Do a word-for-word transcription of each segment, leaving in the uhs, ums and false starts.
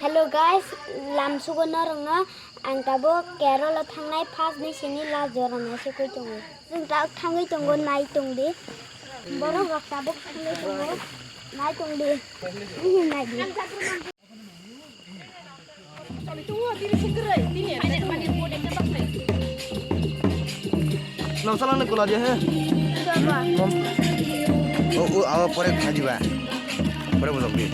Hello guys, lamsugo norokno ang tabuk Kerala thangnai first ni sini last jora naisugwi tongo. Chwng tabuk thangwi tongo, nai tongdi. Borok rok tabuk thangwi tongo, nai tongdi. Naidi. Nang salang ni kula dia he. Mom. O, o, awa pore khai diba. Pore bolok di.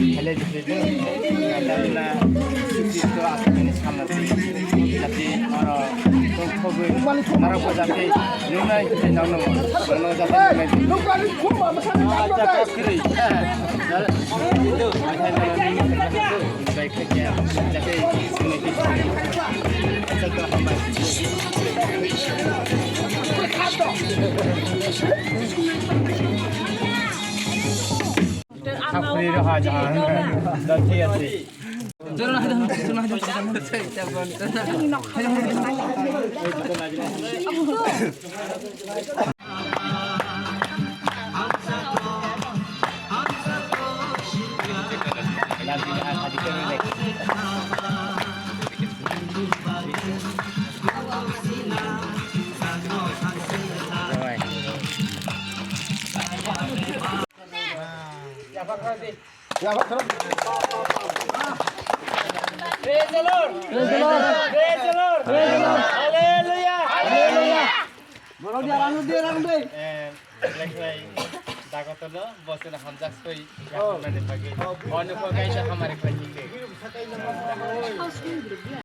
Hele jese je, karena sisi to asli ini sama sih. Tapi orang tuh kau gue, orang kau jadi, nuna itu nang nang, nang nang jadi nang nang. Itu, makanya nang nang. Baik kerja, jadi sini kita. Asal tuh hambat. Khapri roha jahan. Dati ati. Praise the Lord. Praise the Lord. Praise the Lord. Praise the Lord. Hallelujah. Hallelujah. Borok dia rang dia rang deh. Eh, lekhlai dagotono bosena hamjak soi. Oh. Yakhumani bagi. Oh. Ono ko kaisa hamari khlai hinde.